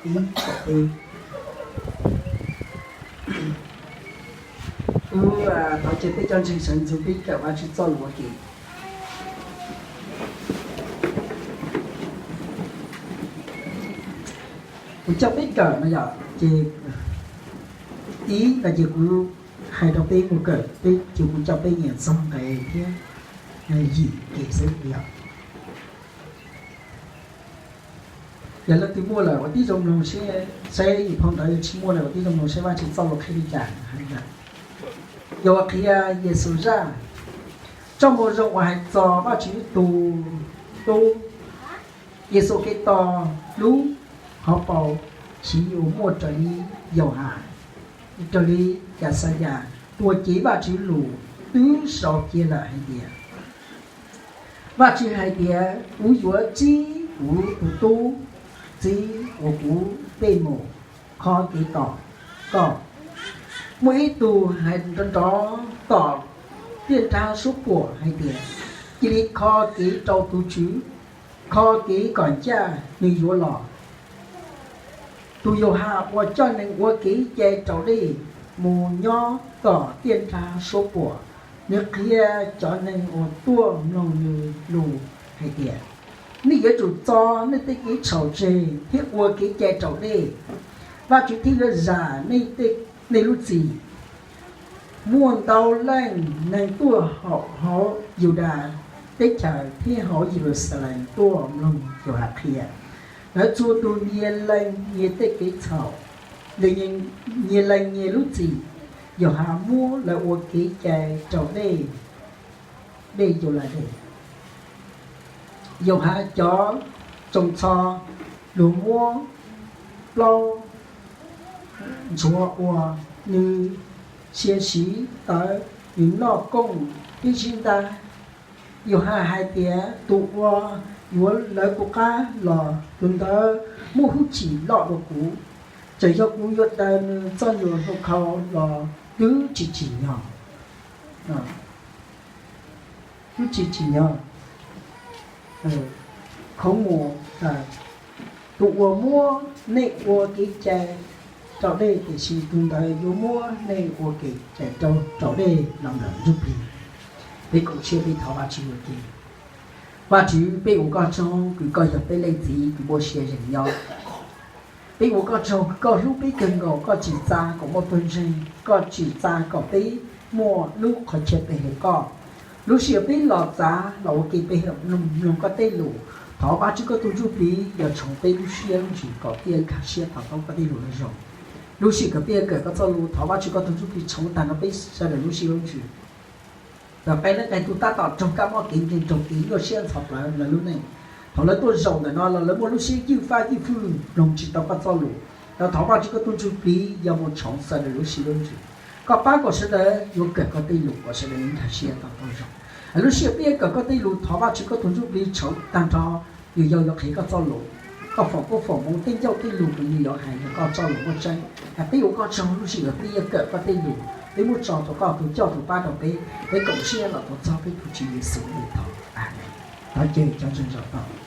Ib, kaum peb. Kuv thov caw peb cov ntseeg sawv ntxov peb kawm Vajtswv txoj lus ua ke. Kuv coj peb kawm no yom, ces ib no ces kuv hais rau peb mus kawm, peb ces kuv coj peb nyiam txog nqe thiab yim ke xwb yom. Yog leej twg muaj lawm ua tib zoo mloog seb, saib ib phau ntawv, yog tsis muaj lawm ua tib zoo mloog seb Vajtswv txoj lus qhia li cas hais tias, yog ua qhia Yexus zaj, txoj moo zoo uas hais txog Vajtswv tus Tub, Yexus Khetos lub hauv paus siv uas muaj raws li Yauhas, raws li Yaxayas tuag cev Vajtswv lus twb sau cia lawm hais tias, Vajtswv hais tias, kuv yuav txib kuv tus tub txiv uas kuv tej mus kho kev tos koj. Muaj ib tug hais nrov nrov tom tiaj nrab suab puam hais tias, cia li kho kev rau tus Tswv, kho kev kom ncaj nws yuav los. Tus Yauhas uas coj neeg ua kev cai raus dej mus nyob tom tiaj nrab suab puam, nws qhia cov neeg uas tuaj mloog nws lus hais tias, nej yuav tsum txo nej tej kev txhaum tseg thiab ua kev cai raus dej, Vajtswv thiaj yuav zam nej lub txim. Muaj ntau leej neeg tuaj hauv Yudas teb chaws thiab hauv Yeluxalees tuaj mloog Yauhas qhia. Lawv txhua tus nyias lees nyias tej kev txhaum, nyias lees nyias lub txim. Yauhas muab lawv ua kev cai raus dej, dej Yauladees. Yauhas cov tsoos txho, luag muab plaub ntxhuav ua, nws cia siv tawv, nws noj kooj thiab sib ntab. Yauhas hais tias, tus uas yuav lawv kuv qab los, tus ntawd muaj hwj chim loj dua kuv. Txawm yog kuv yuav daws nws txoj hlua hluas khau los twb tsis tsim nyog. Twb tsis tsim nyog. Khoov mus, tus uas muab nej ua kev cai raus dej, tiam sis tus ntawd yuav muab nej ua kev cai raus dej los ntawm ntsuj plig. Peb koom siab peb thov Vajtswv ua ke. Vajtswv, peb ua koj tsaug kws koj yog peb leej txiv kws muaj sia zeem nyob. Peb ua koj tsaug kws koj hlub peb kawg nkaus, koj tsis txav kom muaj pawg ntseeg, koj tsis txav kom peb muaj lub qhov chaw pe hawm koj. Lub sij hawm peb los txav los ua ke pe hawm mloog koj tej lus, thov Vajtswv koj tus ntsuj plig yog tshoov peb lub siab lub ntsws kom peb nkag siab to taub koj tej lus zoo. Lub sij hawm peb kawm koj txoj lus, thov Vajtswv koj tus ntsuj plig tshoov tag nrho peb sawv daws lub siab lub ntsws. Txawm peb lub neej tug tab tom raug kab mob kev nkeeg, raug kev nyuaj siab ntxhov plawv lawv lub neej, thaum lawv tuaj zaum ntawm no los lawv muaj lub siab ywj fab ywj fwj mloog tsis tau koj txoj lus. Los thov Vajtswv koj tus ntsuj plig yog mus tshoov sawv daws lub siab lub ntsws, koj pab kom sawv daws yuav kawm koj tej lus kom sawv daws nkag siab to taub zoo. Lub sij hawm peb yuav kawm koj tej lus, thov Vajtswv koj tus ntsuj plig tshoov tag nrho yus yau yuav qhia koj txoj lus, koj foom koob foom hmoov tej ncauj tej lus kws yus yuav hais yog koj txoj lus muaj tseeb. Peb ua koj tsaug lub sij hawm peb yuav kawm koj tej lus, peb muab tso rau koj tus coj tus pab rau peb, peb koom siab los rau txog peb tus Tswv Yexus li thov. Amees. Thov caw cov ntseeg zaum tau.